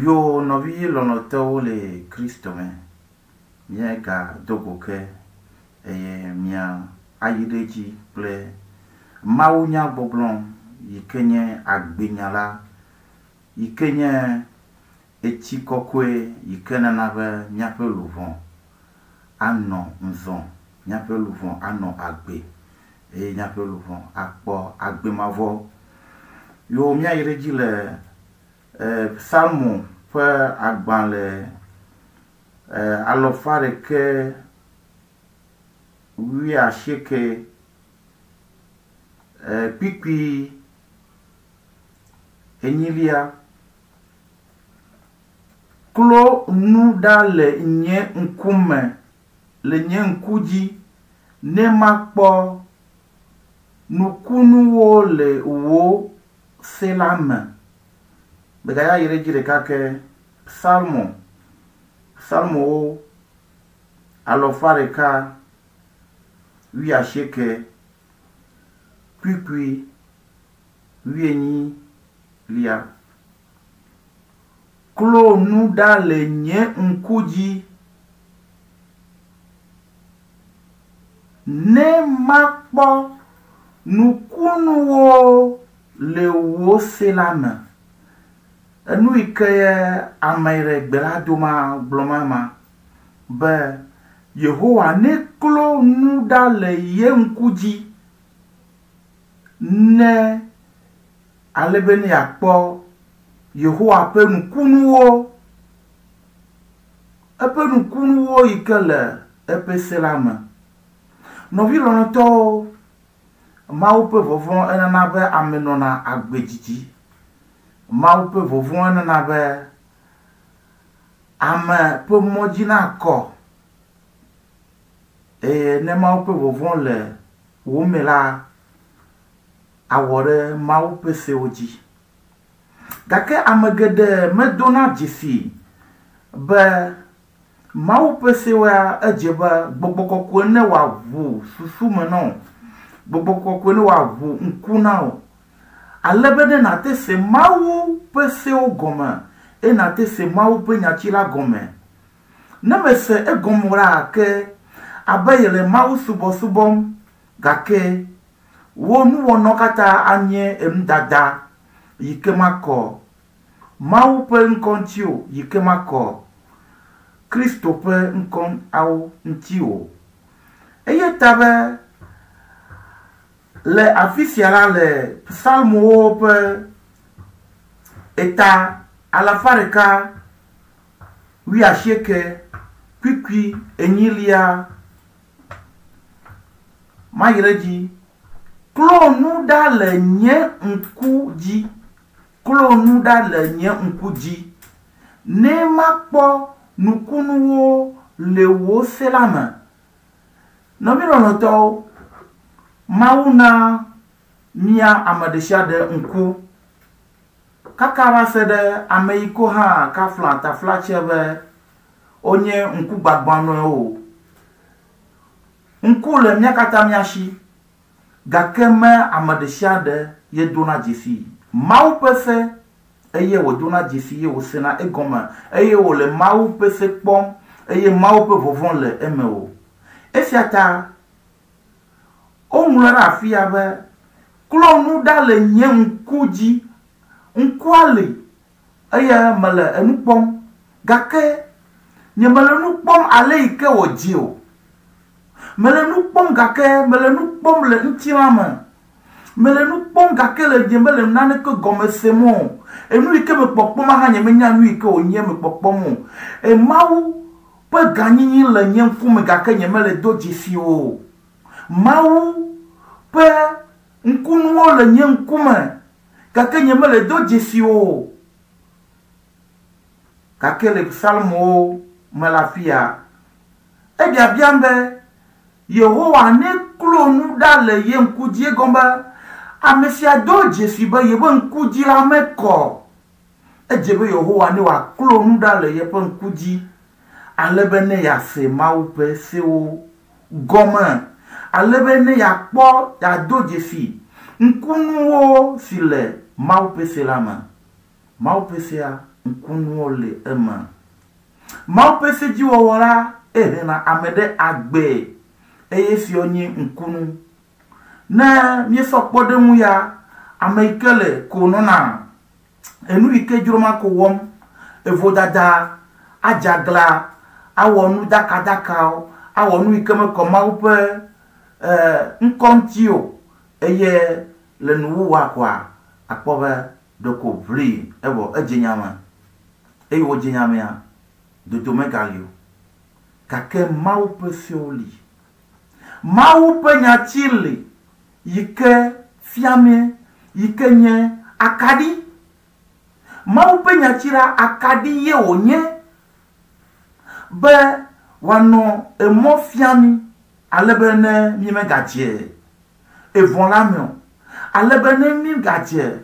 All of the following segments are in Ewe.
Yo nɔvi lɔlɔ̃tɔwo le Kristo me, míegado go ke eye mía ayi ɖe edzi kple mawunyagbɔgblɔ yi ke nye agbenya la, yi ke nye etsi kɔkɔe yi ke nana be míaƒe luʋɔ anɔ ŋzɔ, míaƒe luʋɔ anɔ agbe eye míaƒe luʋɔ akpɔ agbe mavɔ. Yo míayi ɖe edzi le Psalmo ƒe agbalẽ alɔfa ɖeke wuiasieke kpukpui enyilia. Klo nu ɖa le nye ŋkume, le nye ŋku dzi, ne makpɔ nukunuwo le wò se la me. Megaya yi ɖe edzi ɖeka ke. Psalmo, Psalmowo alɔfa ɖeka wuiasieke kpukpui wuienyi lia. Klo nu ɖa le nye ŋku dzi, ne makpɔ nukunuwo le wò se la me. Enu yi ke ame yi ɖe gbe la doma gblɔ ma be Yehowa neklo nu ɖa le ye ŋku dzi ne ale be ne yeakpɔ Yehowa ƒe nukunuwo, eƒe nukunuwo yi ke le eƒe se la me. Nɔvi lɔlɔ̃tɔwo, Mawu ƒe vɔvɔ̃ enana be ame nɔna agbe didi. Mawu ƒe vɔvɔ̃ enana be ame ƒe mɔ dzi nakɔ. Eye ne Mawu ƒe vɔvɔ̃ le wò me la, awɔ ɖe Mawu ƒe sewo dzi. Gake ame geɖe medona dzesi be Mawu ƒe sewoa edze be gbɔgbɔ kɔkɔe ne wòaʋu susu me na wò, gbɔgbɔ kɔkɔe ne wòaʋu ŋku na wò, ale be ne nàte se Mawu ƒe sewo gɔme eye nàte se Mawu ƒe nyati la gɔme. Ne mèse egɔme o la, ke abe yele Mawu subɔsubɔm gake wò nuwɔnawo katã anye enudada yi ke makɔ Mawu ƒe ŋkɔ ŋuti o, yi ke makɔ Kristo ƒe ŋkɔ awo ŋuti o. Eye ta be le afi sia la le Psalmowo ƒe eta alafa ɖeka wuiasieke kpukpui enyilia mayi ɖe edzi. Klo nu ɖa le nye ŋku dzi, klo nu ɖa le nye ŋku dzi, ne makpɔ nukunuwo le wò se la me. Nɔvi lɔlɔ̃tɔwo, Mawu na mía ame ɖesiaɖe ŋku. Kaka va se ɖe ame yi ko hã kafla taflatse be wonye ŋkugbagbãnɔewo. Ŋku le mía katã mía si, gake me ame ɖesiaɖe ye dona dzesi Mawu ƒe se eye wòdona dzesi ye wòsena egɔme eye wòle Mawu ƒe se kpɔm eye Mawu ƒe vɔvɔ̃ le eme o. Esia ta woŋlɔe ɖe afia be, Klo nu ɖa le nye ŋku dzi. Ŋkua li eye mele enu kpɔm, gake nyemele nu kpɔm ale yi ke wòdze o. Mele nu kpɔm gake mele nu kpɔm le ŋutilã me. Mele nu kpɔm gake le nyemele naneke gɔme sem o. Enu yi ke mekpɔkpɔm hã nyemenya nu yi ke wònye mekpɔkpɔm o. E Mawu ƒe gãnyinyi le nye ŋkume gake nyemele do dzesi o. Mawu ƒe ŋkunuwo le nye ŋkume gake nyemele do dzesi o. Gake le Psalmowo me le afia, ebiabiam be Yehowa neklo nu ɖa le ye ŋku dzi. Egɔme be ame sia do dzesi be yeƒe ŋku dzi la mekɔ. Edze be Yehowa ne wòaklo nu ɖa le yeƒe ŋku dzi ale be ne yease Mawu ƒe sewo gɔme, ale be ne yeakpɔ yeado dzesi ŋkunuwo si le Mawu ƒe se la me. Mawu ƒe sea, Ŋkunuwo le eme. Mawu ƒe sedziwɔwɔ la ehena ame ɖe agbe eye esiawo nye ŋkunu. Ne míesɔ kpɔɖeŋu ya, ame yi ke le ko nɔna enu yi ke dzro ma ko wɔm, evodada, adze aglã, awɔ nu dakadakawo, awɔ nu yi ke mekɔ Mawu ƒe e ŋkɔ ŋuti o eye le nuwuwua koa, akpɔ be ɖeko ʋli evɔ edze nya me. Eye wòdze nya mea, dodo megali o. Gake Mawu ƒe sewo li. Mawu ƒe nyati li yi ke fiamee, yi ke nye akaɖi. Mawu ƒe nyati la, akaɖi ye wònye be wòanɔ emɔ fia mí ale be ne mímegadze evɔ̃ la me o, ale be ne mígadze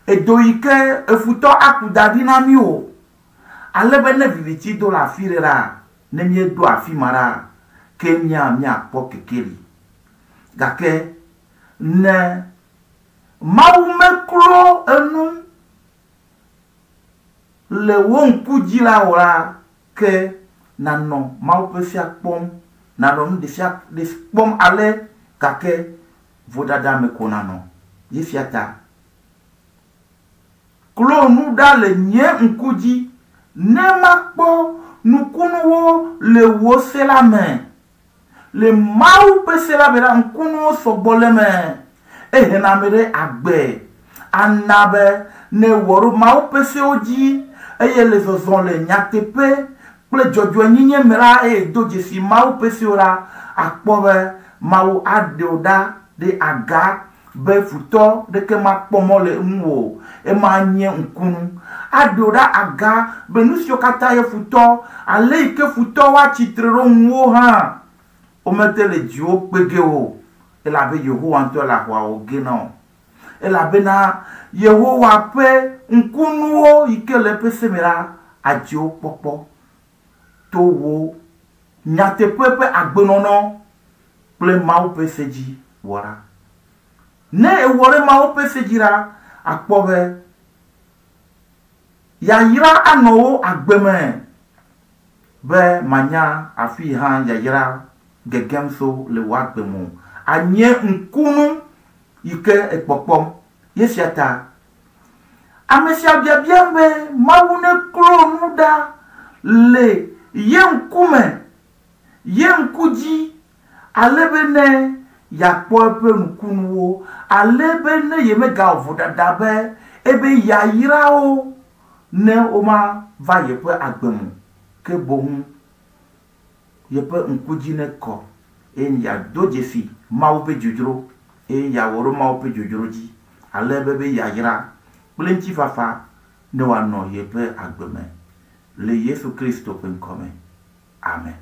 edo yi ke efutɔ aku da ɖi na mí o, ale be ne viviti do le afi ɖe la, ne míeɖo afi ma la, ke mía míakpɔ kekeli. Gake ne Mawu meklo enu le wò ŋku dzi la o la, ke nànɔ Mawu ƒe sea kpɔm, nànɔ nu ɖesiaɖe kpɔm ale gake vodada me ko nànɔ. Esia ta klo nu ɖa le nye ŋku dzi ne makpɔ nukunuwo le wò se la me. Le Mawu ƒe se la me la, ŋkunuwo sɔgbɔ le eme. Ehena ame ɖe agbe. Ana be ne èwɔ ɖo Mawu ƒe sewo dzi eye le zɔzɔ le nyateƒe kple dzɔdzɔenyenye me la eye èdo dzesi Mawu ƒe sewo la, àkpɔ be Mawu aɖe wò ɖa ɖe aga be futɔ ɖeke makpɔ mɔ le ŋuwò o. Ema nye ŋkunu. Aɖe wò ɖa aga be nu siwo katã ye futɔ, ale yi ke futɔwo atsi tre ɖo ŋuwò hã, womete le dziwò kpe ge o, elabe Yehowa ŋutɔe le aʋa wɔ ge na wò. Elabena Yehowa ƒe ŋkunuwo yi ke le eƒe se me la, adze wo kpɔkpɔ to wò nyateƒe ƒe agbenɔnɔ kple Mawu ƒe se dzi wɔ la. Ne èwɔ ɖe Mawu ƒe se dzi la, àkpɔ be yayra anɔ wò agbe me be mànya afii hã yayra gegem so le wò agbe me o. Anye ŋkunu yi ke èkpɔkpɔm. Esia ta ame sia biabiam be Mawu neklo nu ɖa le ye ŋkume ye ŋku dzi ale be ne yeakpɔ eƒe nukunuwo, ale be ne yemegawɔ vodada be ebe yayrawo ne womava yeƒe agbe me o, ke boŋ yeƒe ŋku dzi nekɔ eye yeado dzesi Mawu ƒe dzodzro eye yeawɔ ɖo Mawu ƒe dzodzro dzi ale be be yayra kple ŋutifafa ne wòanɔ yeƒe agbe me le Yesu Kristo ƒe ŋkɔ me. Amen.